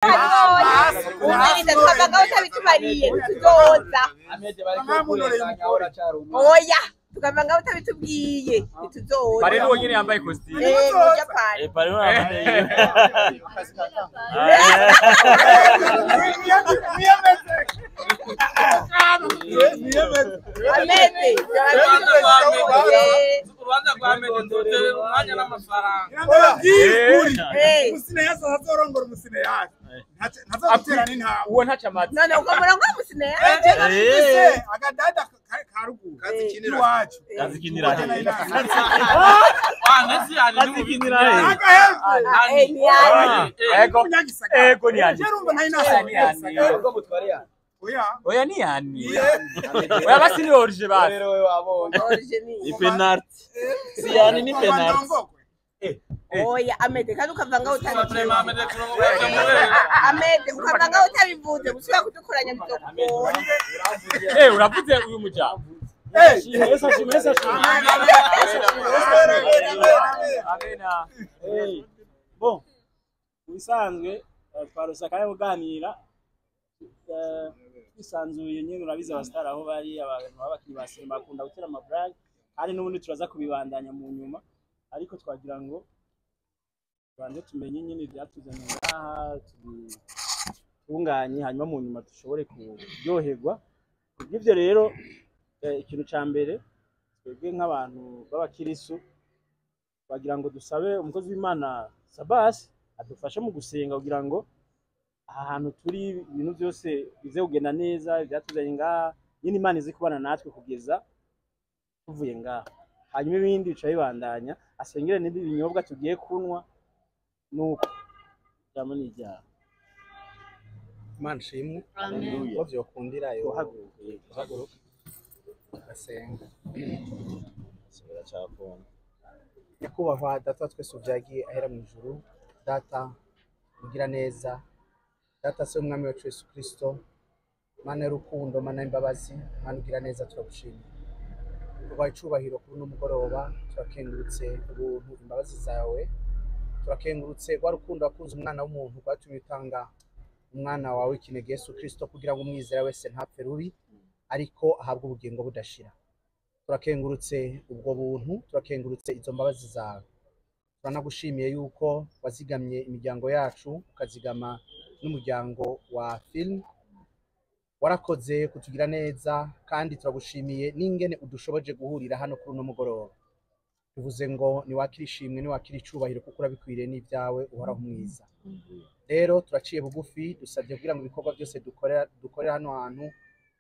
Umviriza, tukava ngaho utabitubariye ntituzoza. Oya, tukava ngaho utabitubwiye ntituzoza. Parrain uwo nyene yambaye costume. Eh, mu Japani. Eh, parrain yambaye. Ameze. Urubanza rwa mbere tuterera umwanya n'amafaranga. Umusineyasi azorongora umusineyasi ntazogutera n'intama. Uwo ntaca amazi. None ubwo murongo w'umusineya. Agadada ka ruguru iwacu. Kazikinira he? Kazikinira he? Ego. Ego ni yani. Oya. Oya ni yani. Oya basi ni orije basi. Ni penalty. Si yani ni penalty. Oya Amede, kandi ukava ngaho utabivuze. Amede, ukava ngaho utabivuze, gusubira kudukoranya bizokugora. Eh, uravuze uyu mujambo. Amena. Bon, ubisanzwe twarose akanya kuganira twisanzuye nyine. Urabizi abasitari aho bari, abantu b'abakinnyi ba sinema bakunda gutera amabrag, kandi n'ubundi turaza kubibandanya mu nyuma, ariko twagira ngo tubanze tumenye nyine ibyatuzanye ngaha, tubitunganye, hanyuma mu nyuma dushobore kuryoherwa. Kubw'ibyo rero, ikintu cya mbere, twebwe nk'abantu b'abakirisu bagira ngo dusabe umukozi w'Imana Sabasi adufashe mu gusenga kugira ngo aha hantu turi ibintu byose bize kugenda neza, ibyatuzanye ngaha nyine Imana izi kubana natwe kugeza tuvuye ngaha, hanyuma ibindi bica bibandanya. Asengere n'ibi binyobwa tugiye kunywa, nuko ijambo ni iryawe. Imana ishimwe. Uwo vyokundira yo guhaguruka agasenga. Nyakubahwa Data wa twese uvyagiye ahera mu ijuru, Data ugira neza, Data se umwami wacu Yesu Kristo, Mana y'urukundo, Mana y'imbabazi, Mana ugira neza, turagushimira. Tubaha icubahiro kuri uno mugoroba, turakengurutse ubuntu, imbabazi zawe, turakengurutse rwa rukundo wakunze umwana w'umuntu rwatumye utanga umwana wawe w'ikinege Yesu Kristo kugira ngo umwizera wese ntapfe rubi ariko ahabwe ubugingo budashira. Turakengurutse ubwo buntu, turakengurutse izo mbabazi zawe, turanagushimiye yuko wazigamye imiryango yacu ukazigama n'umuryango wa film. Warakoze kutugira neza kandi turagushimiye n'ingene udushoboje guhurira hano kuri uno mugoroba. Tuvuze ngo niwakira ishimwe, niwakira icubahiro, kuko urabikwiriye n'ibyawe, uhoraho mwiza. Rero turaciye bugufi, dusabye kugira ngo ibikorwa byose dukorera hano hantu,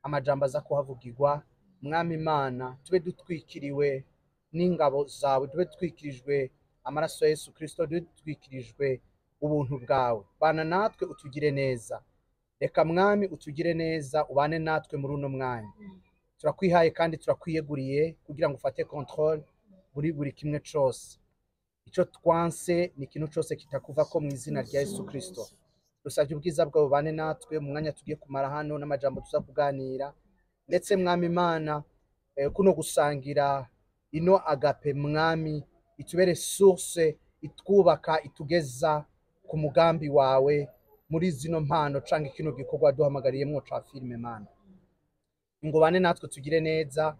amajambo aza kuhavugirwa, Mwami Imana, tube dutwikiriwe n'ingabo zawe, tube dutwikirijwe amaraso ya Yesu Kristo, tube dutwikirijwe ubuntu bwawe. Bana natwe utugire neza. Reka Mwami utugire neza, ubane natwe muri uno mwanya. Turakwihaye kandi turakwiyeguriye kugira ngo ufate control muri buri kimwe cose. Ico twanse ni ikintu cose kitakuva ko mu izina rya Yesu Kristo. Dusabye ubwiza bwawe bubane natwe mu mwanya tugiye kumara hano n'amajambo tuza kuganira, ndetse Mwami Imana, kuno gusangira ino agape, Mwami, itubere source itwubaka, itugeza ku mugambi wawe muri zino mpano canke kino gikorwa duhamagariyemwo ca filime. Mana, ingobane natwe tugire neza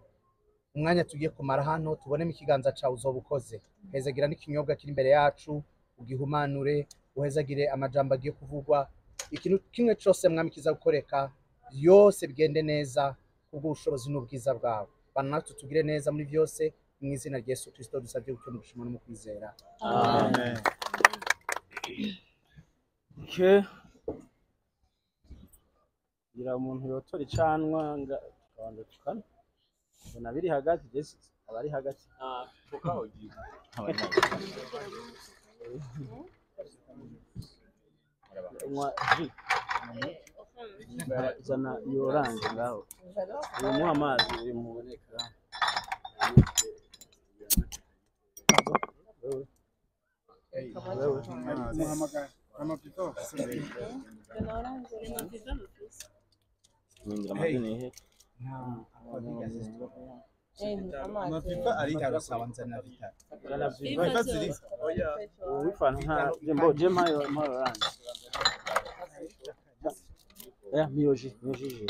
umwanya tugiye kumara hano, tubonemo ikiganza cawe uzoba ukoze. Hezagira n'ikinyobwa kiri imbere yacu, ugihumanure, uhezagire amajambo agiye kuvugwa, ikintu kimwe cose Mwami kiza gukoreka byose bigende neza kubw'ubushobozi n'ubwiza bwawe. Bana natwe tugire neza muri byose, mu izina rya Yesu Kristo dusabye gutyo mu gushima no mu kwizera. Amen. Okay. Kugira umuntu yotora icanwa tukabanza tukanywa. Mbona biri hagati, Jesse aba ari hagati. Unywa ji. Zana iyo oranje ngaho. Uyu muha amazi uri muboneka. Muhamagara amapito. Amapipa ari sawa, nzana vitaro. Zana Vipa ziri. Ubu wifana nka jembo jema yo orange. Miyoji miyoji.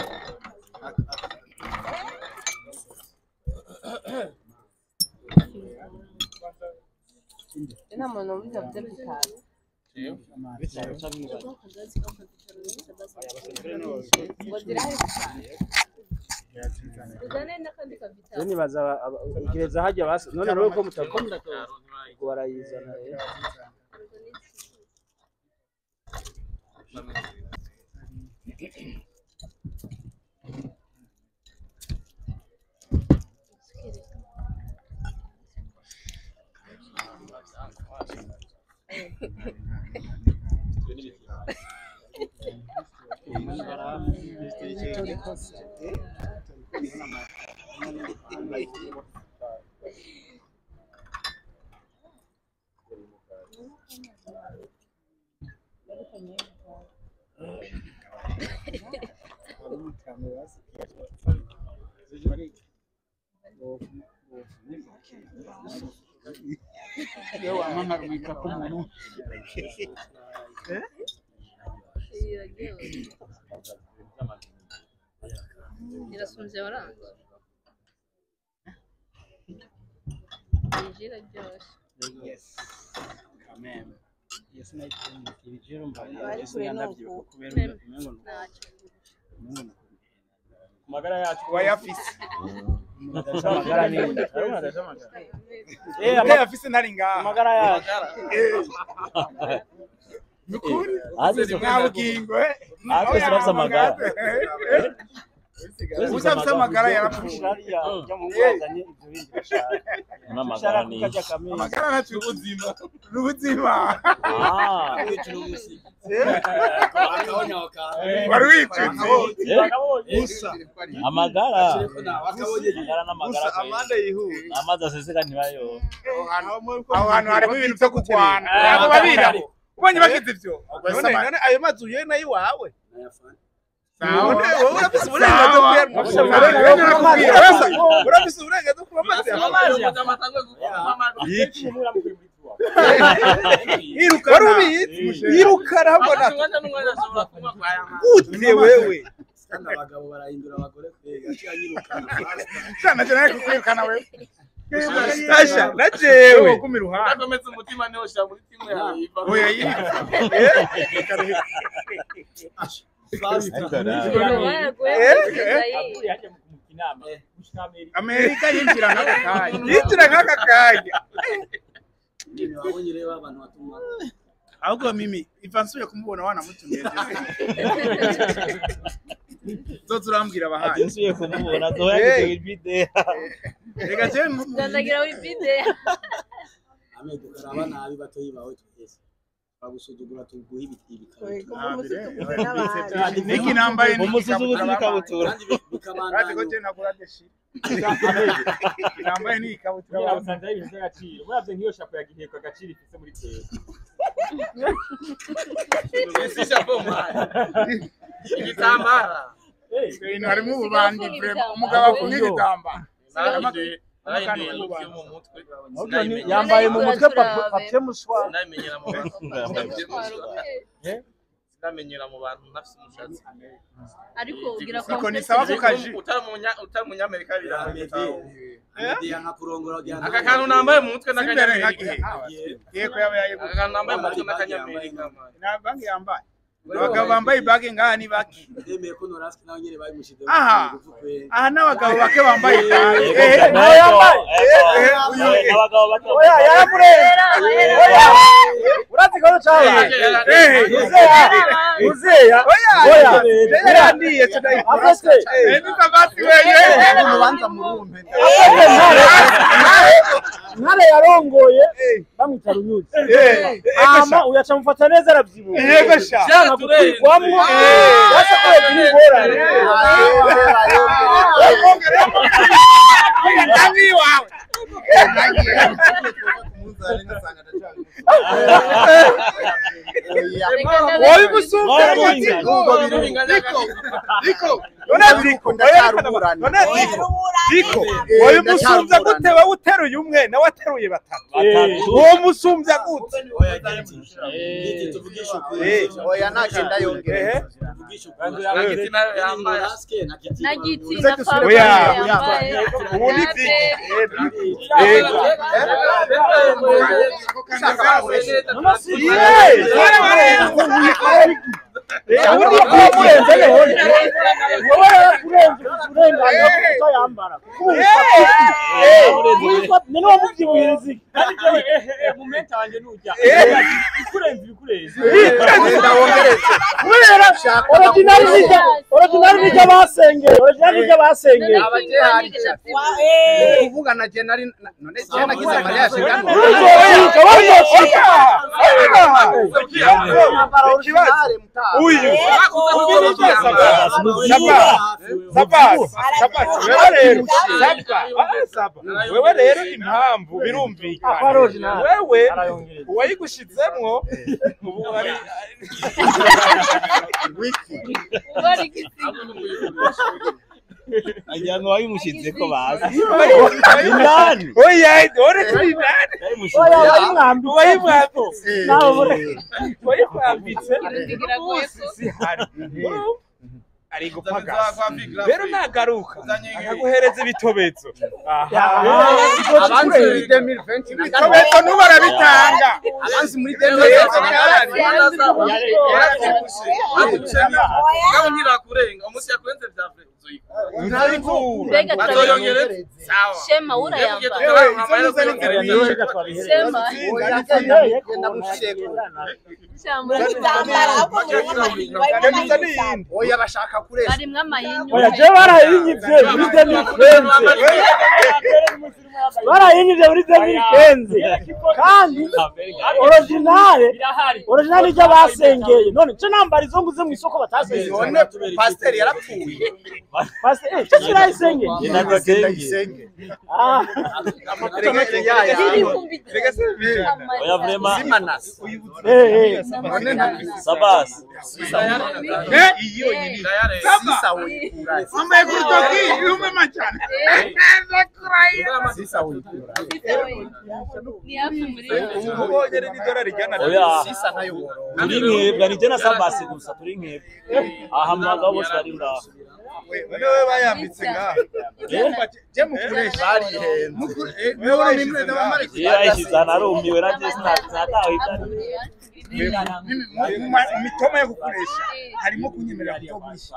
Nta muntu wumvise avuze bitanu. Ngo zirahari bitanu. Je nibaza ikireza hajya basi none rero ko mutakomeza ubwo barayizana rero. Irasumbye oranje. Iyi iraryoshye. Yes. Amen. Yes Abari kure ni uku. Ntacyo. Magara yacu wayafise. Amagara ni Utayafise ntari ngaha. amagara yacu. Nukuri. Ahandi Nta bugingo eh. twese turafise amagara. Utafise amagara yarapfuye. Hariya ujya mu bazanye ibyo bindi bashaka. N'amagara ni Kajya kameza. Amagara ntacyo ubuzima. N'ubuzima. Ah. Wari wicutse. Amagara. Amagara n'amagara. Amanda yihuta. Amazi aseseka ntibayo. Aho hantu harimo ibintu byo kurwana. Ntabwo babiraho. Ubonye bagize ibyo. None ayo mazu yo nayo iwawe. Sawa. Wowe urafise uburenganzira bwo kuyanywa. Urafise uburenganzira bwo kunywa amazi yawe. Wari ubizi? Yirukana ahubwo na gute wewe? Kandi abagabo barahindura abagore kwega cyanyirukana. Sana je nawe kukwirukana wewe. Asha na jewe. Guma iruhande. Nakomeza umutima niho shira muri timu yawe yiva. Oya yiruka. Amerika yinjira nk'aka kanya. Yinjira nk'aka kanya. Wabonye rero abantu batuma. Ahubwo mimi iva nsubiye kumubona wanamutumiye. Zoza urambwira abahaye. Ati nsubiye kumubona zoya ibide. Reka je Ndandagira wibide. Ame dukaraba nabi batoyi bawe twese. Bagusuzugura tuguha ibikabutura. Niki nambaye niki Umusuzuguzi n'ikabutura. Ati ko je nagura deshi. Nambaye ni ikabutura. Usanze ari ibintu by'agaciro. Muravye nk'iyo shapo ya giheko agaciro ifise muri twebwe. Isi shapo mwana. Igitambara. Ibintu harimo ububandi vraiment umugabo afunga igitambara. Narahinduye look yo mu mutwe. Yambaye mu mutwe papier mouchoir. Sinamenyera mu bantu. Sinamenyera mu bantu ntafise umushatsi. Ariko ugira Niko ni sawa ku kaji. Utari umunyamerika biragoye. Kurongora Aka kantu nambaye mu mutwe Simbere n'akanyamerika. Yego yaba yayiguze. Aka kantu nambaye mu mutwe n'akanyamerika. Nta banki yambaye. Abagabo bambaye ibage ngaha ni bake. Ndemeye ko Noraski nawe nyene babimushize. Aha. Aha n'abagabo bake bambaye ibage. Nawe yambaye. Abagabo bato. Oya yaramurenze. Oya. Urazi ko cyabaye. Uzeya. Oya. Yarandiye Afese. Ni sabati wewe. Urubanza murumpe. Ntare yarongoye bamwita Runyuzi. Hama uyaca amufata neza arabyibuha. Yego sha. Cyangwa gukwirwamwo. Yasa ko yagira ingorane. Wabigusumbye Diko oya musumbya gute wowe uteruye umwe nawe ateruye batatu uwo musumbya gute oya nagenda yongera nagiti na Fabio yambaye ubu ni Kuvuga na je nari none je nagize mariage ngano uyu wewe rero impamvu birumvikana wewe uwayigushizemwo ubu ari agira ngo wayimushize ko bazi indani oya ore turi indani oya wayimwambitse wayimwambitse ari gupagasa rero nagaruka akaguhereza ibitobezo abanzi muri 2020 ibitobezo nubu arabitanga abanzi muri 2020 Shema urayambara Shema oya bashaka kuresha barimwe amahinyu oya je barayinyivye muri 2015 barayinyivye muri 2015 kandi originale ijya basengeye none ce nambara izo nguze mu isoko batasengeye none pasteur yarapfuye pasteur cyo kirayisengeye ndayisenge ah oya vraiment zimanas Sabas sisa woyikura wambaye ku rutoki ibihumbi amajana sisa woyikura ni hafi muri ubu ubonye n'idolari rijyana oya sisa ntayo woro turi mwebwe ni je na Sabas gusa turi mwebwe aha mwaga bose bari ngaho none we bayambitse ngaho je mukuresha barihenze iyo ayishize ahantu arumiwe nanjye sinatawe mu mitoma yo gukoresha harimo kunyemerera kutogurisha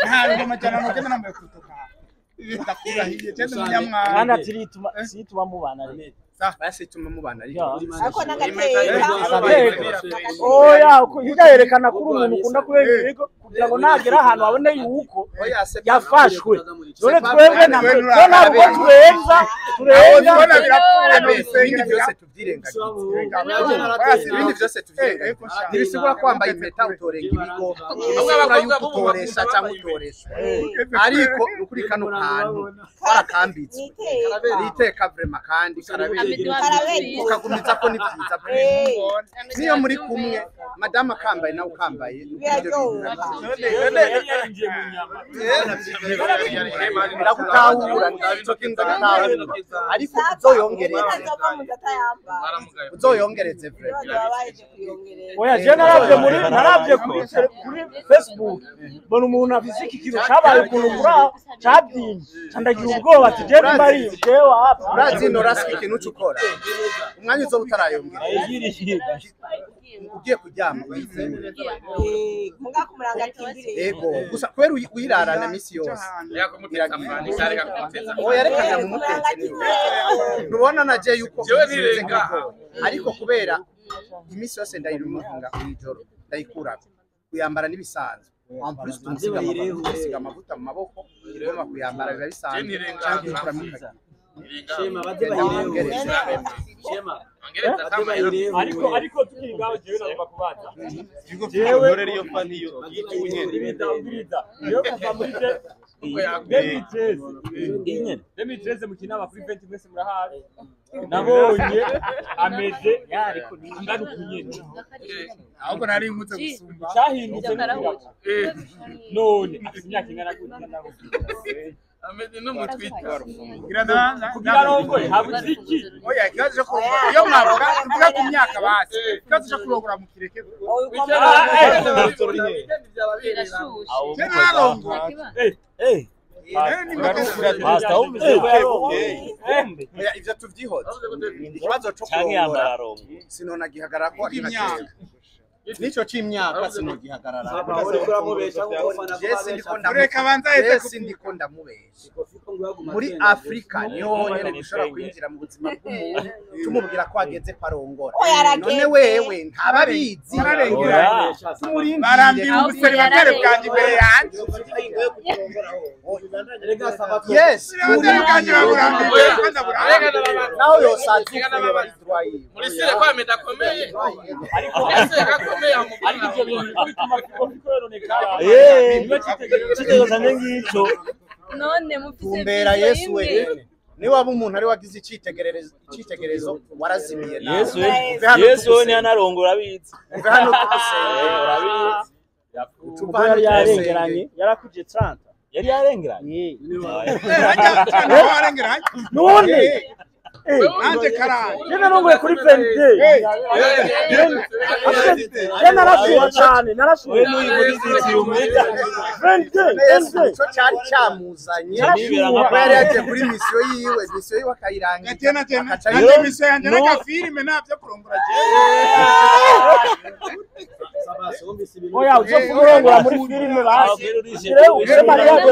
ntabwo amajana nogenda nambaye ku rutoki ndakurahiye cyane umunyamwanda kandi ati rituma mubana rero basi ituma mubana ariko ako n'agateka oya hirya yerekana ko uri umuntu ukunda kurenga ibigo kugira ngo nagera ahantu abone yuko yafashwe none twebwe ntabwo turenza ibindi byose tubyirengagize ibindi byose tubyirengagize ntibisigura ko wambaye impeta utorenga ibigo ntibisigura yuko utoresha cyangwa utoreshwa ariko ukuri kano kantu barakambitswe ni iteka vrema kandi karabereye ukagumiza ko ni byiza niyo muri kumwe madamu akambaye nawe ukambaye ndagutahura ndagutahura ariko uzoyongereze uzoyongereze vrema oya je naravye muri naravye kuri Facebook mbona umuntu afise iki kintu cabaye ukuntu kuri cabyimye candagira ubwoba ati je nimba ari jewe hapa urazi norasi ikintu uca ukora umwanya uzoba utarayongera ugiye kuryama uyikure ego gusa kubera uyirarana misi yose oya reka ndamumutetse ntubona na je yuko ariko kubera iminsi yose ndayirumunga mw'ijoro ndayikurako kuyambara n'ibisanzwe en plus tumusiga amavuta amavuta mu maboko ugomba kuyambara biba bisanzwe cyangwa kuyikuramo ukagira Shema baze bayireho Shema ariko ariko tukiri ngaho jewe nagomba kubaza jewe iyo fani yo ibidambiriza jewe kuva muri 2013 2013 mukina kuri 20 mwese murahazi nabonye ameze angana ukunyene ahubwo nari nkutse gusumba cyahindutse none afite imyaka ingana gute ameze n'umutwite kugira arongoye habuze iki oya ikibazo cyo kurongora iyo mwavuga mvuga ku myaka basi ikibazo cyo kurongora mukireke ivyo tuvyihoze ikibazo cyo kurongora sinonagihagarara ko ari imyaka nico c'imyaka sinogihagarara Jesse ndiko ndamubesha muri Afrika niho honyene dushobora kwinjira mu buzima bw'umuntu tumubwira ko ageze ko arongora none wewe ntababizi barambiwe ubuseri batare bwanjye imbere yanjye yes naho yosanze muri sire kwa medakomeye ariko ariko ibyo bintu bituma bikoronekara cyitegererezo ngicyo none mufite tumbera Yesu wenyine niba waba umuntu ari wagize icyitegererezo warazimiye nawe Yesu Yesu we ntiyanarongora abizi uve hano tugusenge urabizi kuko yari yarengeranye yarakuje 30 yari yarengeranye none nanje karanje je narongoye kuri 22 je narashuha cyane narashuha Yesu ico cyari cyamuzanye kuko yari yagiye kuri misiyo yiwe misiyo yiwe akayirangiza nanje misiyo yanje n'agafilime ntabyo kurongora oya uzo kurongora muri filime basi ugire mariage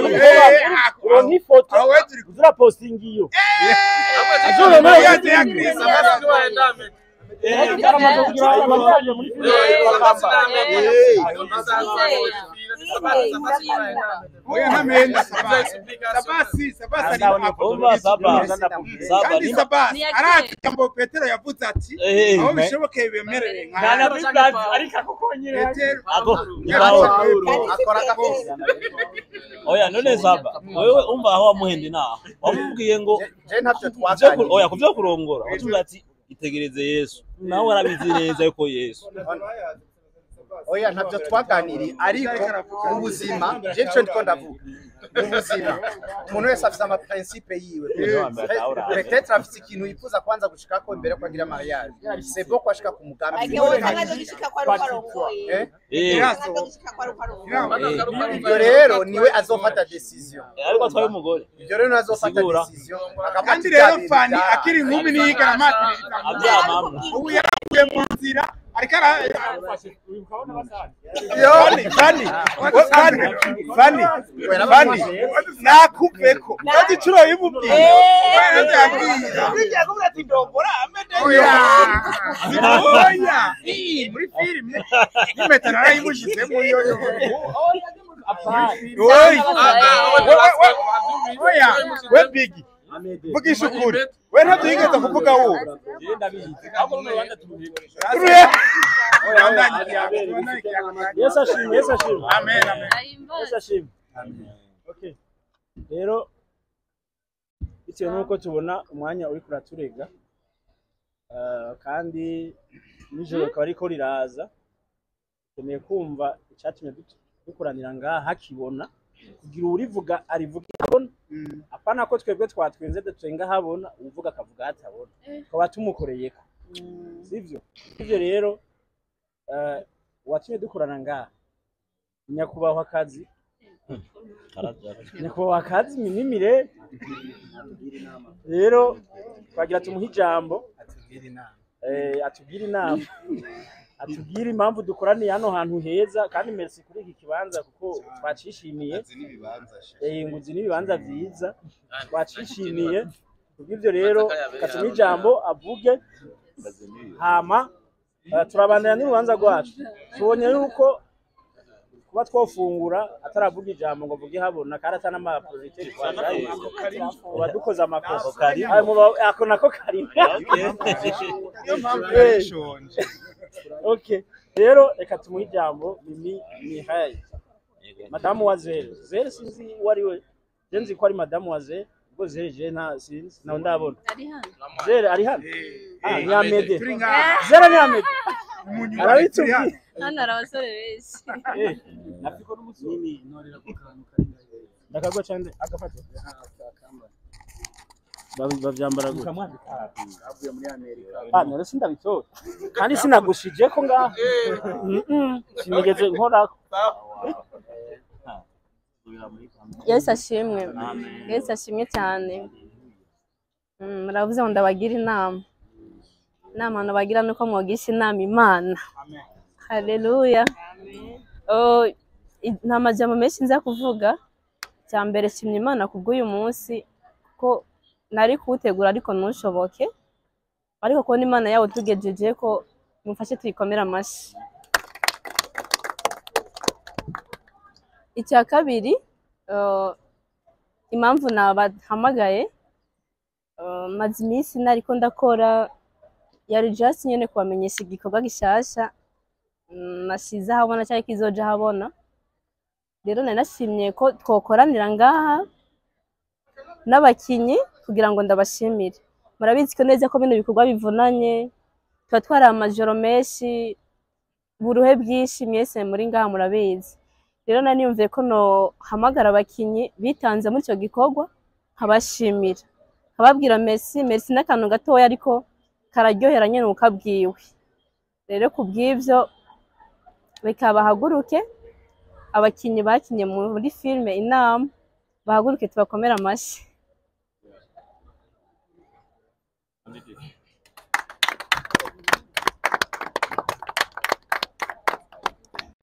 uronke ifoto uzura posting iyo oya sabasi sabasi kandi sabasi arazi jambo Petero yavuze ati aho bishobokeye bemerere nka ariko ako konyine oya none saba wewe umva aho wamuhende naho wamubwiye ngo oya kuvyo kurongora watubwira ati itegereze Yesu nawe arabizi neza yuko Yesu oya ntabyo twaganiriye ariko mu buzima je cyo ndiko ndavuga mu buzima umuntu wese afite ama principe yiwe peut-être afite ikintu yifuza kwanza gushikako imbere ko agira mariage c'est bon ko ashika ku mugambi ibyo rero niwe azofata decision ariko atwaye umugore ibyo rero niwe azofata decision kandi rero Fani akiri inkumi niyigana amatiririza ubu yaravuye mu nzira ariko Fani Fani Fani Fani nakuveko kandi inshuro yimubwiye oya muri filime n'impeta narayimushyizemo yoyo oya we bigi vugisha ukuri we ntabyo yigeze kuvuga wowe Yesu ashimwe Yesu ashimwe amen amen Yesu ashimwe okay rero bitewe nuko tubona umwanya uri kuraturega kandi nijoro akaba ariko riraza dukeneye kumva icyatumye dukoranira ngaha hakibona kugira urivuga arivuga abona apana ko twebwe twatwenze dutwenga habona uvuga akavuga hatabona tukaba tumukoreyeko sivyo ivyo rero watumye dukorana ngaha nyakubahwa kazi nyakubahwa kazi minimire rero twagira tumuhe ijambo atubwire inama atubwire impamvu dukoraniye hano hantu heza kandi merci kuri iki kibanza kuko twacishimiye inguzi n'ibibanza byiza twacishimiye kubw'ibyo rero katuma ijambo avuge hama turabandanya n'urubanza rwacu tubonye yuko kuba twofungura ataravuga ijambo ngo avuge habona kandi atari n'amaprojegiteri twazanye tuba dukoze amakosa ako nako karimo okay rero reka tumuhe ijambo Mimi Mihaye madamu wa Zere Zere sinzi uwo ari we Je nzi ko ari madamu wa Zere, ubwo Zere je nta sinzi nawe ndabona. Ari hano. Zere ari hano. Ah, ni Amede. Turi ngaha. Zere ni Amede. Umunyuma Arabitubwiye. Hano hari abasore benshi. Eh, Nafiko n'umusore. Nini ntorera ku kantu kari ngaho. Ndakagwa cyane agafata. Bavyambara gute? Avuye muri Amerika. Ah, none sindabitora. Kandi sinagushije ko ngaha. Sinigeze nkorako. Yesu ashimwe. Yesu ashimwe cyane. Muravuze ngo ndabagira inama. Inama nabagira nuko mwogisha inama Imana. Haleluya. Oh, nta majambo menshi nza kuvuga. Cya mbere shimye Imana kubw'uyu munsi kuko nari kuwutegura ariko ntushoboke. Ariko kubona Imana yawe tugejeje ko mufashe tuyikomere amashyi. Icya kabiri, impamvu nabahamagaye, maze iminsi nariko ndakora yari just nyene kubamenyesha igikorwa gishasha nashize ahabona cyangwa kizoja ahabona. Rero nari nashimye ko twokoranira ngaha n'abakinyi kugira ngo ndabashimire. Murabizi ko neza ko bino bikorwa bivunanye, tuba twari amajoro menshi, buruhe bwinshi, mwese muri ngaha murabizi. Rero nari niyumviye ko nohamagara abakinyi bitanze muri ico gikorwa nkabashimira, nkababwira merci. Merci n'akantu gatoya ariko kararyohera nyene ukabwiwe. Rero kubw'ivyo reka bahaguruke abakinyi bakinye muri filme Inama, bahaguruke tubakomere amashyi.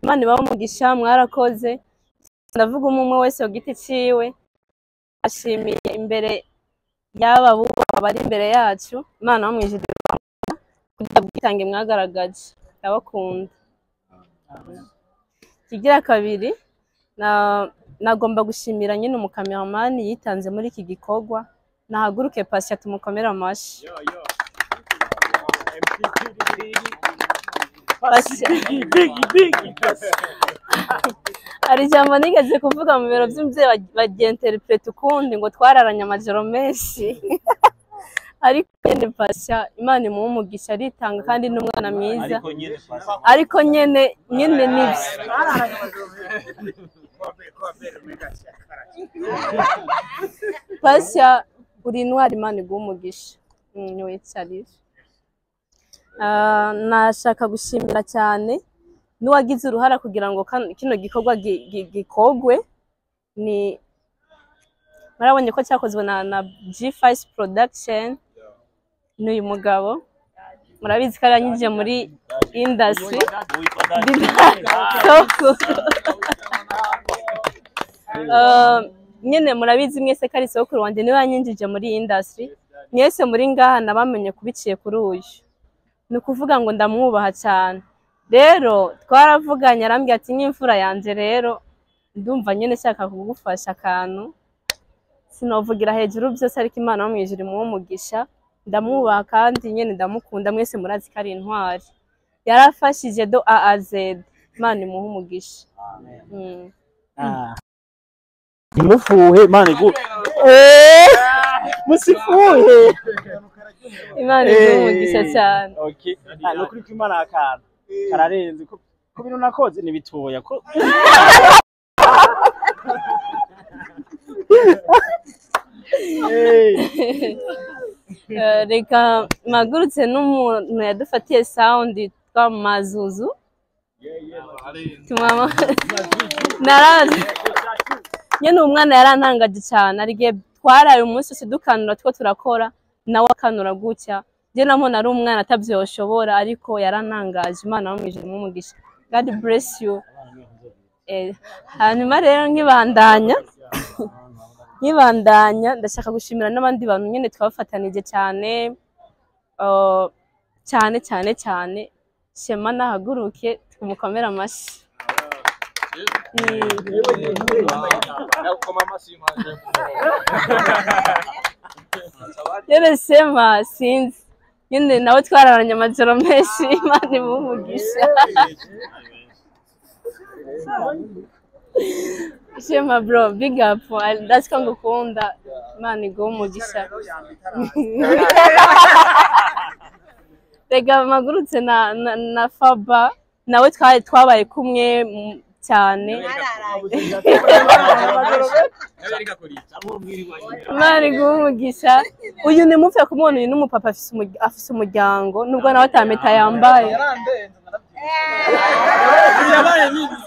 Imana ibahe umugisha, mwarakoze. Ndavuga umwe umwe wese ku giti ciwe, ashimiye imbere y'aba bubahwa bari imbere yacu. Imana yo mw'ijuru kugira bwitange mwagaragaje, ndabakunda. Ikigira kabiri, nagomba gushimira nyine umukameramani yitanze muri iki gikorwa. Nahaguruke Patient tumukomere amashyi. Hari ijambo nigeze kuvuga mu biro by'umubyeyi bagyenterprete ukundi ngo twararanye amajoro menshi. Ariko nyene Patient Imana imuhe umugisha, aritanga kandi ni umwana mwiza. Ariko nyene nyene nibyo. Patient uri intwari, Imana iguhe umugisha. Niwicarire. Nashaka gushimira cyane n'uwagize uruhara kugira ngo kino gikorwa gikogwe. Ni murabonye ko cyakozwe na G5 Production, n'uyu mugabo murabizi ko aranyije muri industry. Nyene murabizi mwese ko ari sokuru wanje, niwe yanyinjije muri industry. Mwese muri ngaha nabamenye kubiciye kuri uyu, ni ukuvuga ngo ndamwubaha cyane. Rero twaravuganye arambwira ati nk'imfura yanje rero ndumva nyene nshaka kugufasha akantu, sinovugira hejuru byose ariko Imana yo mw'ijuru imuhe umugisha. Ndamwubaha kandi nyene ndamukunda, mwese murazi ko ari intwari, yarafashije do A a Z. Imana imuhe umugisha. Ntimufuhe, Imana igu musifuhe, Imana iguhe umugisha cyane. Okay. Ah, nukuri ko Imana akantu kararenze ko bintu nakoze ni bitoya ko Reka mpagurutse n'umuntu yadufatiye sound twa Mazuzu. Narazi nyene umwana yarantangaje cyane, ari gihe twaraye umunsi wose dukanura two turakora, nawe akanura gutya. Je namubona ari umwana atavyoshobora, ariko yarantangaje. Imana yo mw'ijuru imuhe umugisha. God bless you. Hanyuma rero nkibandanya ndashaka gushimira n'abandi bantu nyene twabafatanije cyane, cyane cyane cyane. Shema nahaguruke tumukomere amashyi. Nyene Shema sinzi nyene nawe twararanye amajoro menshi, Imana imuhe umugisha. Shema bro, big up. Ndazi ko ngukunda. Imana iguhe umugisha. Reka mpagurutse na Faba nawe twari twabaye kumwe cyane. Imana iguhe umugisha. Uyu ni mupfe kumubona, uyu ni umupapa afise umuryango nubwo nawe atameta yambaye.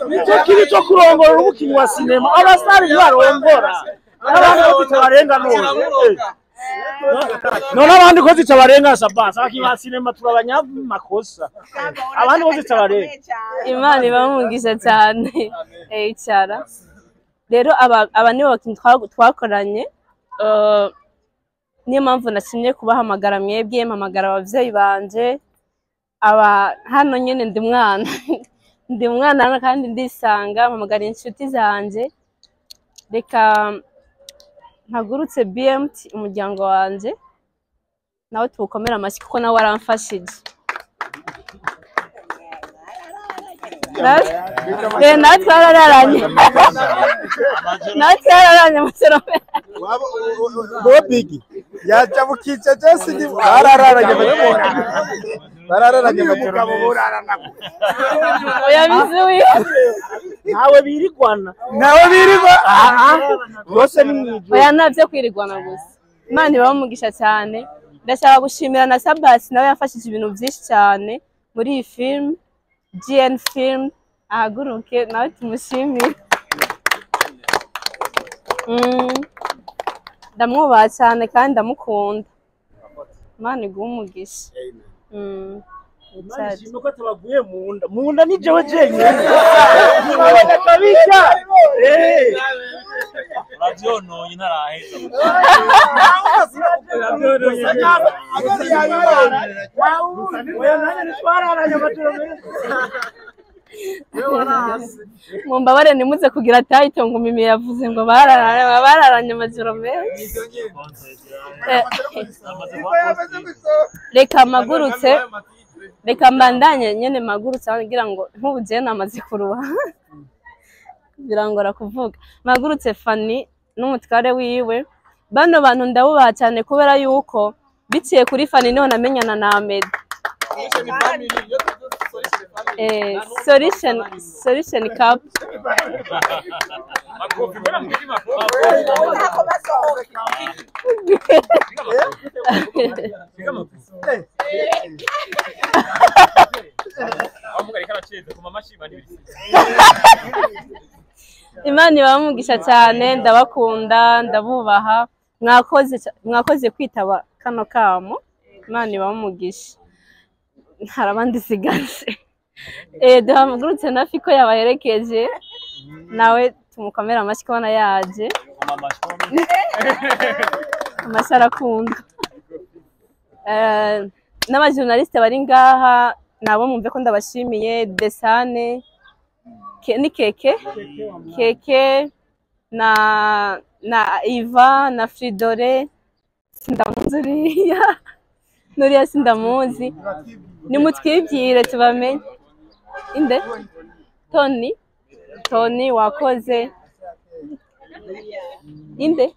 Nicyo kiri cyo kurongora umukinnyi wa sinema, abasitari ntibarongora n'abandi ko zitabarenga none. None abandi ko zitabarenga Sabasi, abakinnyi ba sinema turi abanyamakosa, abandi ko zitabarenga. Imana ibamugisha cyane. Icara rero aba nibo bakinnyi twakoranye. Niyo mpamvu nashimye kubahamagara mwebwe, mpamagara abavyeyi banje. Aba hano nyene ndi mwana ndi mwana hano kandi ndisanga, mpamagara inshuti zanje. Reka mpagurutse BMT umuryango wanje nawe tuwukomere amashyi kuko nawe waramfashije. Nawe twarararanye, nawe twarararanye amasorome. Bobigi yajabukice cyose ni barararanye barararanye mugabo burarana. Oya bizuye. Ntawe birigwana. Ntawe birigwa. Bose ni mwijuru. Oya ntabyo kwirigwana gusa. Imana ibahe cyane. Ndashaka gushimira na Sabasi nawe yafashije ibintu byinshi cyane muri iyi film GN Film, ahaguruke nawe tumushimire. Ndamwubaha cyane kandi ndamukunda. Imana iguhe umugisha. Imana ishimwe ko atabaguye mu nda. Mu nda ni jewe jenyine. Mwabona kabisa. Uravyononye ntaraheza. Oya nanjye ntitwararanye amajoro menshi. Mumbabare ntimuze kugira tayito ngo Mimi yavuze ngo bararanye amajoro menshi. Reka mpagurutse, reka mbandanye nyene mpagurutse ngira ngo nk'ubu jewe namaze kuruha birangora kuvuga. Mpagurutse Fanny n'umutware wiwe. Bano bantu ndabubaha cyane kubera yuko biciye kuri Fanny niho namenyana na Ahmed. Solution Cup. Imana ibamugisha cyane, ndabakunda, ndabubaha. Mwakoze kwitaba kano kamo. Imana ibamugisha. Hari abandi sigaje. Duhamagurutse na Fiko yabaherekeje, nawe tumukomere amashyi kubona yaje. Amashyi arakundwa. N'abajournaliste bari ngaha nabo mumve ko ndabashimiye. Desane ni Keke Keke na Iva na Fridore, sindamuzi uriya nuriya sindamuzi, nimutwibwire tubamenye. Inde Tony wakoze inde.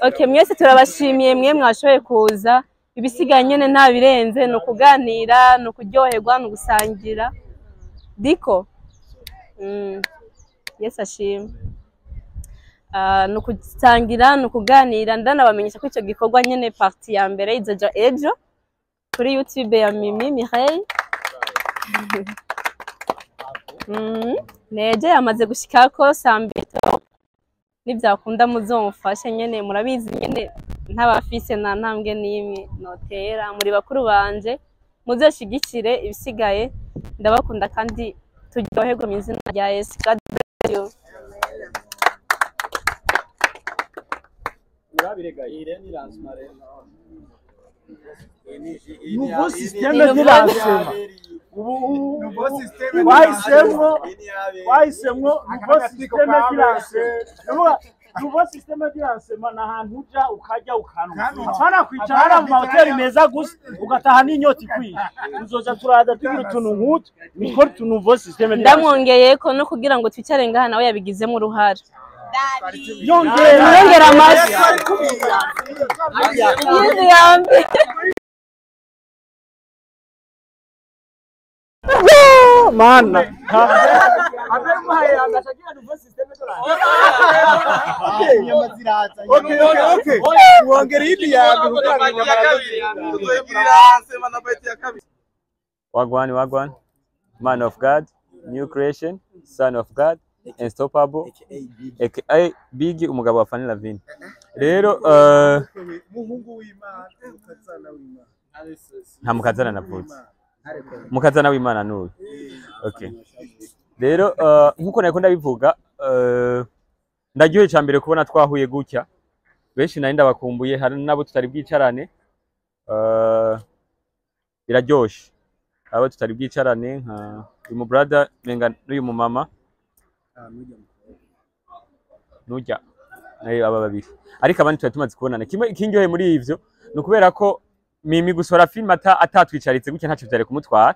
Okay, mwese turabashimiye mwe mwashoboye kuza. Ibisigaye nyene nta birenze, ni ukuganira, ni ukuryoherwa, ni ugusangira. Diko Yesu ashimwe. Ni ukusangira, ni ukuganira. Ndanabamenyesha ko icyo gikorwa nyene parti ya mbere izoja ejo kuri YouTube ya Mimi Mireille. Neje yamaze gushikako saa mbiri, nibyakunda muzomufashe nyene, murabizi nyene ntabafise nta ntambwe n'imwe notera. Muri bakuru banje muzoshigikire ibisigaye. Ndabakunda kandi turyoherwe mu izina rya Yesu. God bless you. Nouveau système de lancement. Ubu wahisemo nouveau système de lancement. Nouveau système de lancement ni ahantu uja ukarya ukanwa, apana kwicara mu mahoteli meza gusa ugataha n'inyota ikwiye. Tuzoza turaza tugira utuntu nk'utu, niko tu nouveau système de lancement. Ndamwongeyeko no kugira ngo twicare ngaha, nawe yabigizemo uruhara. Yongera. Yongera amashyi yindi yambi. Mana. Okay. Wongera iyindi yambi kugira ngo inyama Wagwan, wagwan, man of God, new creation, son of God, unstoppable, aka Big, umugabo wa Fanny Lavine. Rero Umuhungu w'Imana, umukazana w'Imana. Nta mukazana navutse. Mukazana w'Imana n'uyu. Okay. Rero nkuko nariko ndabivuga, ndaryohewe ca mbere kubona twahuye gutya. Benshi nari ndabakumbuye, hari nabo tutari bwicarane. Biraryoshe. Abo tutari bwicarane nka uyu mu brother menga n'uyu mu mama nujya nayo, aba babiri, ariko abandi twari tumaze kubonana. Kimwe ikinyohe muri ivyo ni ukubera ko Mimi gusohora film atatwicaritse gutya ntacyo vyari kumutwara,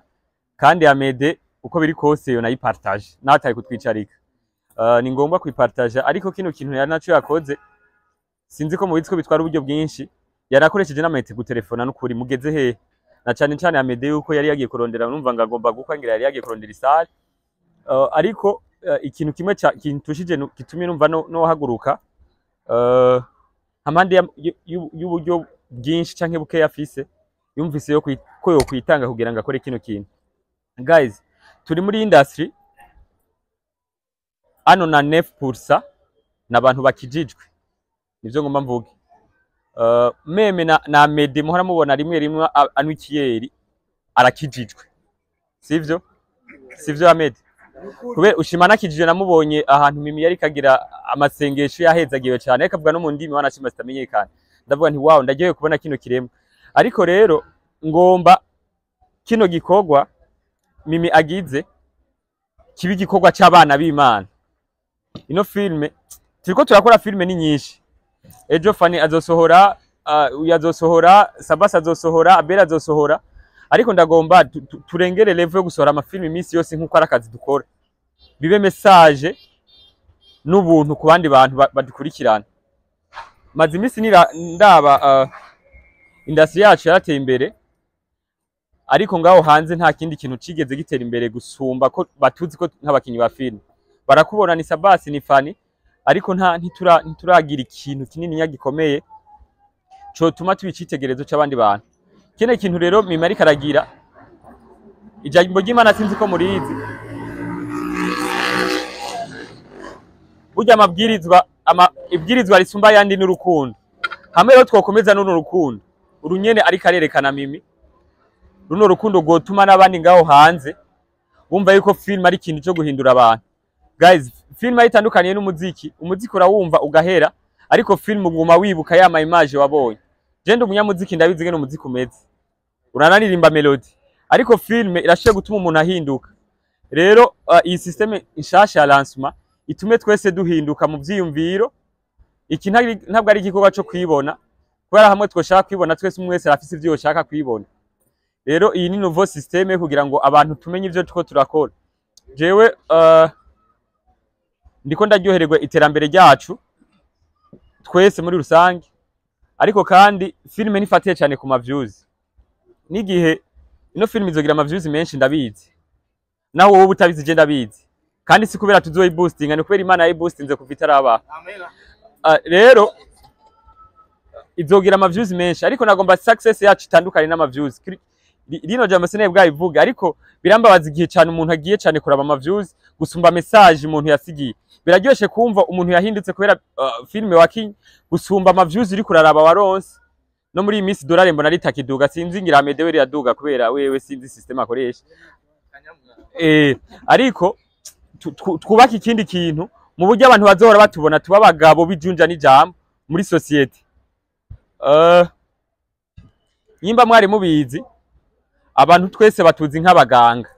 kandi Amede uko biri kose yo nayipartage natari kutwicarika. Ni ngombwa kuyipartage, ariko kino kintu yari naco yakoze, sinzi ko mubizi ko bitwara uburyo bwinshi. Yarakoresheje n'amayinite gutelefona n'ukuri mugeze hehe, na cane cane Amede yuko yari yagiye kurondera, numva ngo agomba gukwa, ngira yari yagiye kurondera isale. Ariko ikintu kimwe kintushije gitumye numva no haguruka hampande y'uburyo bwinshi canke bukeya afise, yumvise yo ko yokwitanga kugira ngo akore kino kintu. Guys, turi muri industry ano na 9% n'abantu bakijijwe, nivyo ngomba mvuge. Même na Amede muhora mubona rimwe rimwe anywa ikiyeri arakijijwe, sivyo? Sivyo, Amede? Kubera ushima nakijije, namubonye ahantu Mimi yari kagira amasengesho yahezagiwe cyane, ariko avuga no mu ndimi wanashima zitamenyekana. Ndavuga nti wow, ndagiye kubona kino kiremwa. Ariko rero ngomba kino gikorwa Mimi agize kiba igikorwa c'abana b'Imana. Ino filme turiko turakora, filme ni nyinshi. Ejo Fani azosohora, uyu azosohora, Sabas azosohora, Abel azosohora, ariko ndagomba turengere level yo gusohora amafilme iminsi yose nk'uko ari akazi dukora, bibe message n'ubuntu ku bandi bantu badukurikirana. Maze iminsi ndaba industry yacu yarateye imbere, ariko ngaho hanze nta kindi kintu cigeze gitera imbere gusumba ko batuzi ko nk'abakinyi ba filme barakubona ni Sabasi, ni Fani, ariko nta ntituragira ikintu kinini gikomeye cotuma tuba icitegererezo c'abandi bantu. Kino kintu rero Mimi ariko aragira, ijambo ry'Imana sinzi ko murizi, burya amabwirizwa ibwirizwa risumba ayandi n'urukundo. Hamwe rero twokomeza n'uno rukundo urunyene ariko arerekana Mimi, runo rukundo rwotuma n'abandi ngaho hanze bumva yuko film ari ikintu cyo guhindura abantu. Guys, film itandukaniye n'umuziki. Umuziki urawumva ugahera, ariko film uguma wibuka ya ma image wabonye. Je ndi umunyamuziki, ndabizi ngene umuziki umeze, urananirimba melody, ariko film irashoboye gutuma umuntu ahinduka. Rero iyi système nshasha ya lancement itume twese duhinduka mu vyiyumviro. Iki ntabwo ari igikorwa co kwibona, kubera hamwe twoshaka kwibona twese, umwe wese arafise ivyo yoshaka kwibona. Rero iyi ni nouveau système kugira ngo abantu tumenye ivyo tuko turakora. Jewe ndiko ndaryohererwa iterambere ryacu twese muri rusange, ariko kandi filime ntifatiye cyane ku ma views. N'igihe ino filime izogira ama views menshi, ndabizi, naho wowe utabizi je ndabizi, kandi si kubera tuzoyiboostinga, ni kubera Imana yayiboostinze kuva itaraba. Rero izogira ama views menshi, ariko nagomba success yacu itandukanye n'ama views. Rino jambo sinari bwabivuga, ariko birambabaza igihe cyane umuntu agiye cyane kuraba ama views gusumba message umuntu yasigiye. Biraryoshe kumva umuntu yahindutse kubera filime wakinye gusumba ama views uri kuraraba waronse. No muri iyi minsi dolari mbona ritakiduga, sinzi ngira Amede we riraduga kubera wewe, sinzi system akoresha. Ariko twubake ikindi kintu mu buryo abantu bazohora batubona tuba abagabo b'ijunja n'ijambo muri societe. Nyimba mwari mubizi, abantu twese batuzi nk'abaganga.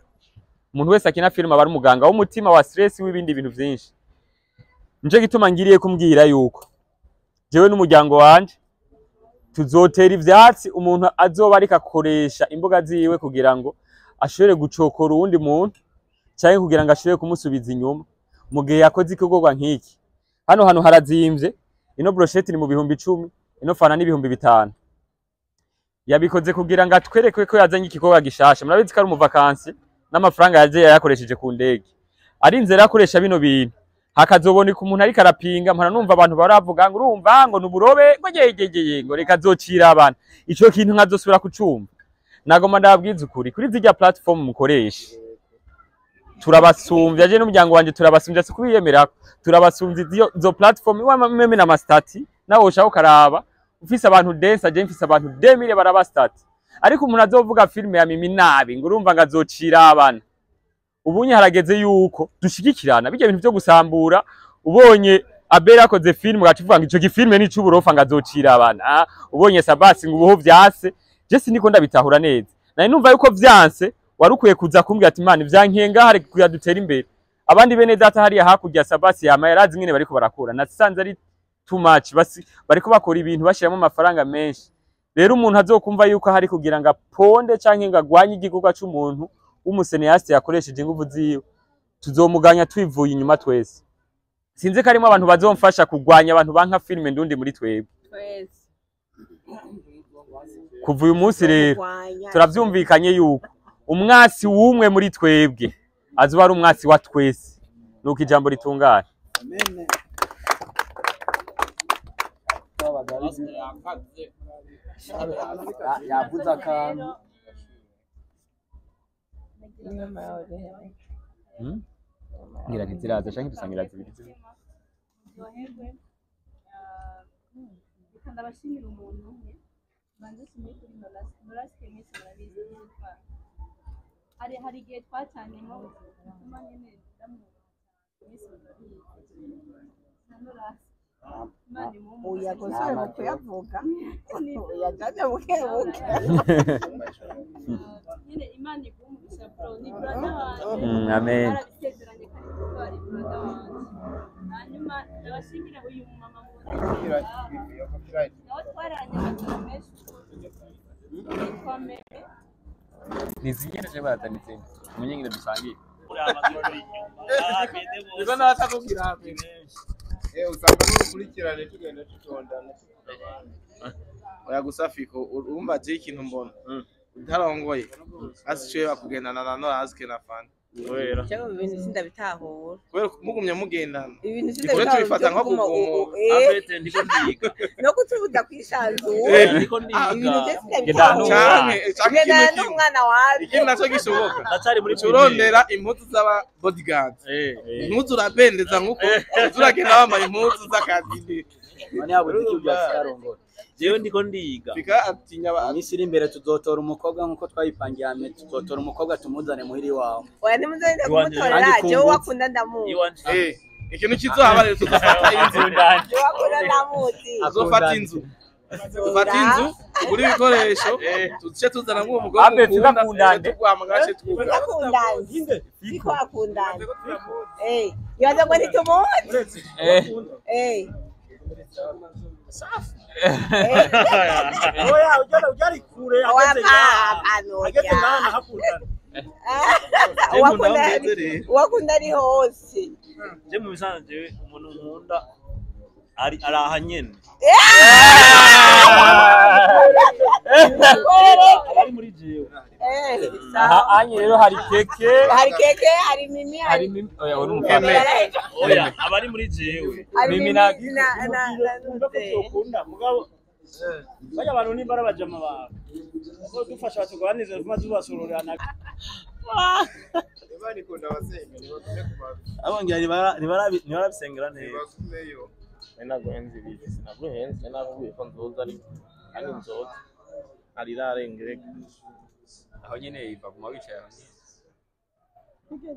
Umuntu wese akina filime aba ari umuganga w'umutima, wa stress, w'ibindi bintu vyinshi. Nico gituma ngiriye kumbwira yuko jewe n'umuryango wanje tuzotera ivyatsi umuntu azoba ariko akoresha imbuga ziwe kugira ngo ashobore gucokora uwundi muntu canke kugira ngo ashobore kumusubiza inyuma mu gihe yakoze igikorwa nk'iki. Hano hantu harazimvye, ino brochette ni mu 10,000, ino fana ni 5,000. Yabikoze kugira ngo atwereke ko yazanye igikorwa gishasha. Murabizi ko ari umuvakansi n'amafaranga yaje yayakoresheje ku ndege. Arinze akoresha bino bintu hakazoboneka umuntu ariko arapinga. Mpora numva abantu baravuga ngo urumva ngo nuburobe ngo yegegeye ngo reka azocira abantu. Ico kintu nkazosubira kucumva. Nagoma ndababwiza ukuri kuri zirya platform mukoresha turabasumbya, je n'umuryango wanje turabasumbya, si kubiyemerako, turabasumbya izo platform. Iwa meme na mastati nawe ushaka ukaraba ufise abantu densa, je mfise abantu 2000 baraba stati. Ariko umuntu azovuga filme ya Mimi nabi ngo urumva ngo azocira abana. Ubunye harageze yuko dushigikirana bijya bintu byo gusambura. Ubonye Abera akoze film ugacivuga ngo ico gifilme ni c'uburofa ngo azocira abana. Ubonye Sabasi ngo ubuho vyase, je siniko ndabitahura neza. Nari numva yuko vyanse warukwiye kuza kumbwira ati Imana ivyankenga hari kuya dutera imbere. Abandi bene data hariya hakurya Sabasi yama yarazi ngene bariko barakora. Nasanze ari too much, basi bariko bakora ibintu bashiramo amafaranga menshi. Rero umuntu azokumva yuko hari kugira ngo aponde canke ngo agwanye igikorwa c'umuntu w'umuseneaste yakoresheje inguvu ziwe, tuzomuganya twivuye inyuma twese. Sinzi ko harimo abantu bazomfasha kugwanya abantu banka filme ndundi muri twebwe. Twese. Kuva uyu munsi rero turavyumvikanye yuko umwasi w'umwe muri twebwe azoba ari umwasi wa twese. Nuko ijambo ritungana. Amen. Yavuze akantu. Ngira ntiziraza canke dusangira zibiri. Reka ndabashimira umuntu umwe banze shimire kuri Norasike mwese murabizi yitwa hari igihe twacanyemo bituma nyene ndamwubaha cyane, mwese murabizi na Norasike. Imana imuhe Oya gusore mu kuyavuga. Oya jane buke buke. Nyene Imana iguhe umugisha bro, ni brother wanje. Amen. Barabisezeranye kandi kuko ari brother wanje. Hanyuma ndabashimira uyu mumama mubona nawe twararanye amajoro menshi yitwa Meme. Nizigere je barazana izindi umunyengere dusangiye. Niko natakubwira usanga n'urukurikirane tugenda tutondana. Oya gusa Fiko urumva je ikintu mbona utarongoye asicoye bakugendana na Norasike na Fani. Jewe ibintu sindabitahura. Kubera mugumye mugendana. Ibintu Ikore sindabitahura. tubifata nko kugomoka. Abete ndiko ndiga. No kutubuza kwisanzura. Ndiko ndiga. Ibintu je sindabitahura. Canke Kugendana ikintu n'umwana wawe. ikindi naco gishoboka. Ndacari muri Turondera impuzu z'aba bodyguard. Impuzu urabendeza nkuko turagenda wambaye impuzu z'akazi. None yabuze iki byasarongora. Jewe ndiko ndiga. Fika atinya ba Iminsi iri imbere tuzotora umukobwa nkuko twayipangiye ame, tuzotora umukobwa tumuzane muhiri wawe. Oya nimuzende kumutorera jewe wakunda ndamuzi. Ikintu kizohaba rero tuzofata inzu. Jewe wakunda ndamuzi. Tuzofata inzu. Tufata inzu, tugure ibikoresho, tuce tuzana nk'uwo mugore Abe, mukunda, tugakundane. tuguhamagara ce twuga. Akundana. Siko akundana. Yaza ngo ntitumuzi. Oya ujya kure ageze ngaha. Ageze ngaha nahakundana. Uwakunda ari hose. Je mu bisanzwe jewe umuntu nkunda ari araha nyene. Ari muri jewe. Aha anye rero hari keke. Hari keke, hari Mimi, hari Mimi. Oya uri umufana. Oya abari muri jewe. Hari Mimi Mimi na na Ukunda mugabo bajya abantu nimba ari abajama bawe dufasha batuganirize tuma tubasururana. Imana ikunda abasenga nibagume ku mavi. Abongera ntibarabisengera neza. Nibagumeyo. Naguhenze ibiki sinaguhenze nakubwiye ko nzoza ariko kandi nzoza arirarengereka. Aho nyene iva guma wicaye aho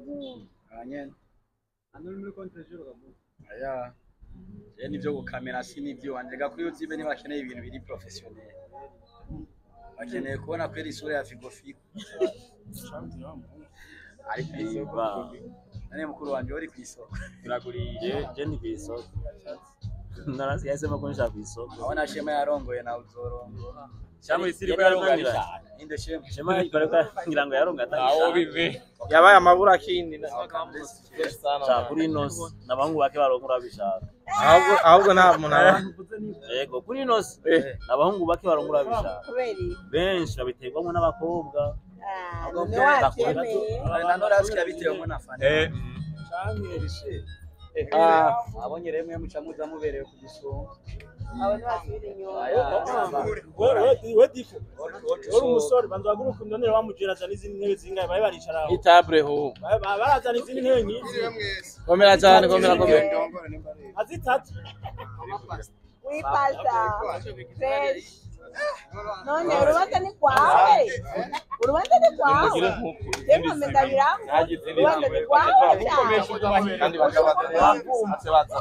nyene. Anyene. Aya. Je nivyo gukamera si nivyo wanje ga kuri YouTube ntibakeneye ibintu biri professionnel. Bakeneye kubona kweri isura ya Figo Figo. Ariko Iva. Nane mukuru wanje uri kwisoko. Turaguriye. Je ni kwisoko. Narasi yahisemo ko nshaka kwisoko. Abona Shema yarongoye nawe uzorongora. Shema isiri ko yarongoye cyane. Inde Shema. Shema ikoreka ngira ngo yarongoye Aho bive. Yabaye amabura kindi. Cha kuri nosi n'abahungu bake barongora bishaka. Ahubwo ahubwo nta muntu aba. Yego kuri nosi n'abahungu bake barongora bishaka. Kubera Benshi babiterwamo n'abakobwa. None wabyemeye. Na Norasi yabitewemo na Fani. Abonye rero mwe muca muza muberewe ku gisonga. Abo ntibasubira inyuma. We diko. Uri umusore banza baguruka undonere wamujera azana izindi ntebe zingahe babe baricara aho. Itable ho. Barazana izindi ntebe nk'izi. Komera cyane komera komera. Azitatu. Wipasa. Fresh. None urubanza ni kwawe. Urubanza ni kwawe. Temba ndabiranga. Urubanza ni kwawe cyane. Kandi bakabaza baza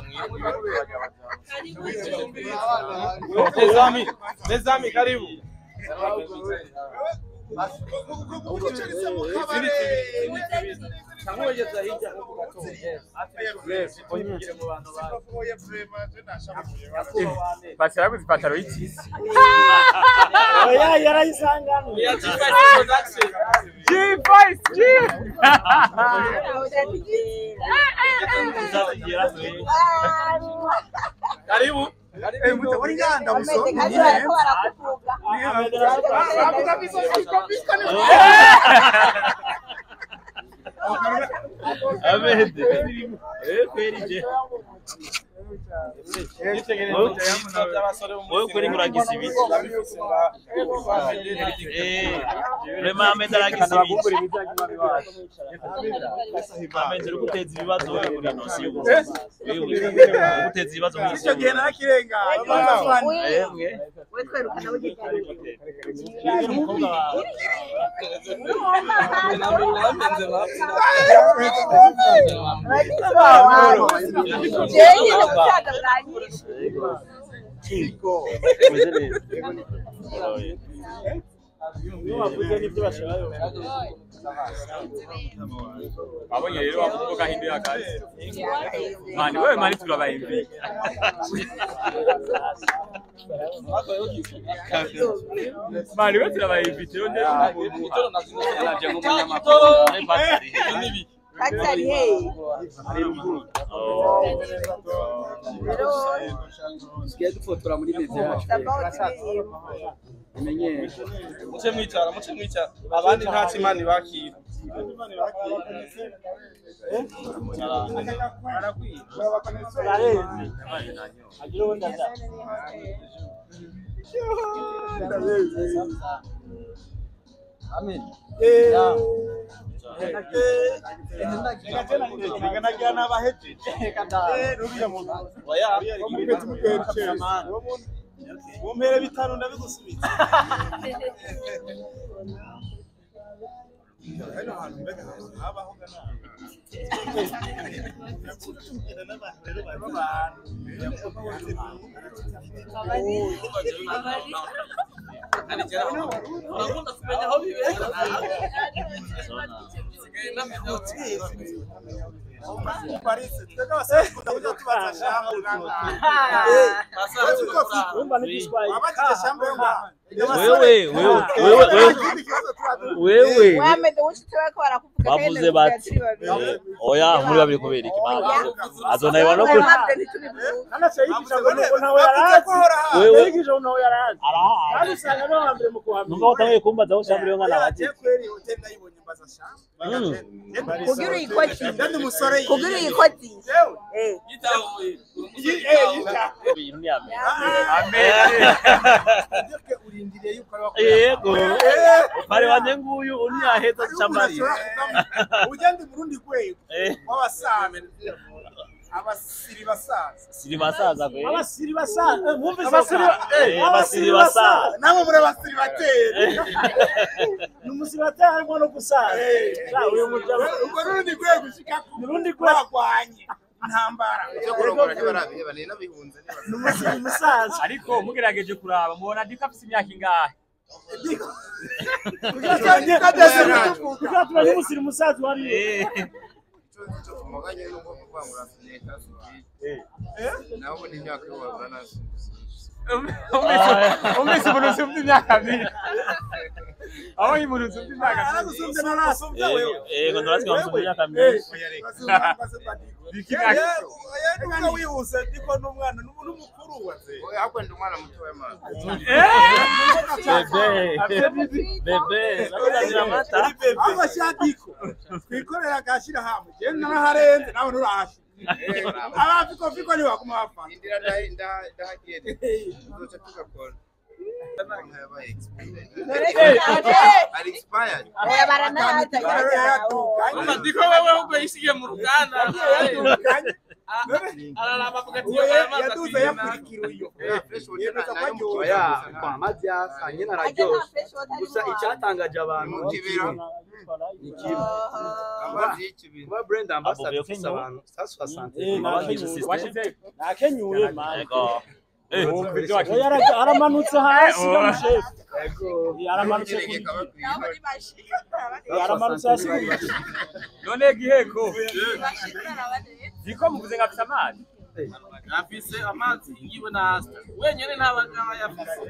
mwi. Nezami karibu. Basi yaraguze ipantaro y'itisi. Oya yarayisangano. G-Voice G. Karibu. Ameze kandi bariko barakuvuga. Amede. Kweri je. Wewe kweri nguragisa ibiki. Rema Amede aragisa ibiki. Amede uri guteza ibibazo wewe kuri ino si y'uburundi. Wewe uri guteza ibibazo muri Icyo gihe narakirenga. We twerukana bugikari. Jewe nyine gusaza bwanyishe. Iyo bavuze nibyo bashaka. Abonye rero wamuvuga hinduye akazi. Mani wewe mani turabaye imvi. Mani wewe turabaye imvi rero ndetse Yaraje nk'umunyamakuru. Taxi ari hehe? Tugiye dufotora muri media yacu. Imenyesha. Muce mwicara, muce mwicara. Abandi nta kimana ibakira. Ararenze. Agira ubundi aza. Amen. Mumpere bitanu ndabigusubiza. Wewe wewe wewe wewe Wameze ushitse bariko barakuvuga kandi bavuze bati turi babiri. oya muri babiri kubera iki azonayibona no kuri Ntabwo ntitubivuga. Nanaca yigisha ngo nuko ntawe yarazi. Wewe- Yigisha ngo ntawe yarazi. Kandi usanga no hambere mu kuhamenya. numva utangiye kumbaza aho ushaka yo nkana bati Kugira uyikoti. Kugira uyikoti. Eh. ibintu ni ame Yego. yego pare wanje nguyu unyaheza chambari Ugende murundi rwego w'abasaza abasiri basaza siri basaza kwe Abasiri basaza. Mwumvise Abasiri- abasiri basaza namwe muri abasiri batera Ni umusibateri harimo no gusaza. Sha uyu mujama urwo rundi rwego ushika ku ni urundi rwego. barwanye intambara Ibyo kurongora ntibarabiheba ni n'abihunze Ni umusiri musaza. Ariko mugerageje kuraba mubona Diko afise imyaka ingahe? Kugira tumenye umusiri musaza wari we. Ico cyo kumaganye nuko kuvangura sineta siki. Naho ni imyaka yo wabura nasi. Umese umuntu usumba imyaka myinshi. Aho umuntu usumba imyaka myinshi. Aragusumvye narasumvye wewe. Yego ndaratsi bamusumba imyaka myinshi. Oya wihuse ndiko n'umwana n'umukuru waze. Oya ahubwo ndi umwana muto w'Imana. Bebe bebe barazira amata. Abashadiko twikorera agashira hamwe. Je naraharenze nawe nturahashira. Abafiko fiko ni wakuma bafana. Indira ndahagere. Tuzoca tugakora. Ari expired. Oya baranaza. Ndiko wewe ahubwo yishigiye mu ruganda. Araraba avuga ati yaduze yakurikira uyo. Oya, amazi yasa nyine araryoshe. Gusa icyatangaje abantu ni kimwe. Kuba brand ambassador ufise abantu 160 Nakenyuye man. Aramanutse hasi n'umushefu. Aramanutse kuri. Aramanutse hasi kuri. None giheko. Ziko muvuze ngafise amazi. Afise amazi yiwe na Asta. Wenyene ntabagaba yafise.